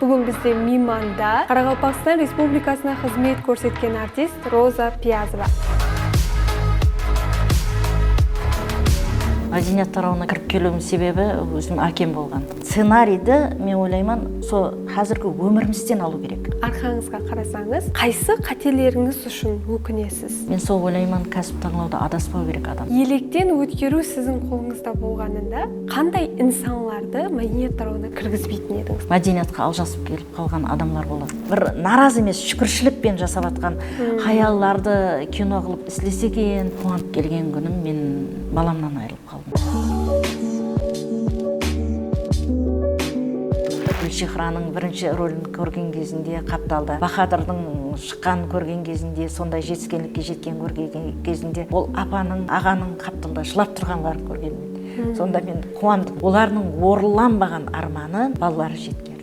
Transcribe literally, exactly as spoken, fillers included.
Búgin bizde miymanda Qaraqalpaqstan Respublikasına xızmet kórsetken artist Roza Piyazova. Mádeniyat tarawına kirip keliwim sebebi ózim ákem bolǵan. Scenariydi, men oylayman, sol házirgi ómirimizden alıw kerek. Arqańızǵa qarasańız, qaysı qátelerińiz ushın ókinesiz? Men sol oylayman, kásip tańlawda adaspaw kerek adam. Elekten ótkeriw siziń qolıńızda bolǵanında qanday insanlardı mádeniyat tarawına kirgizbeytin edińiz? Mádeniyatqa aljasıp kelip qalǵan adamlar boladı. Bir narazı emes, shúkirshilikpen jasap atqan hayallardı kino qılıp islese eken, quwanıp kelgen kúnim men balamnan ayırılıp qaldım. Gúlshehranıń birinshi rolin kórgen gezinde qaptalda, Bahadırdıń shıqqanın kórgen gezinde, sonday jetiskenlikke jetken kórgen gezinde, ol apanıń, aǵanıń qaptalda jılap turǵanların kórgenmen. Sonda men quwandım. Olardıń orınlanbaǵan ármanın balaları jetken.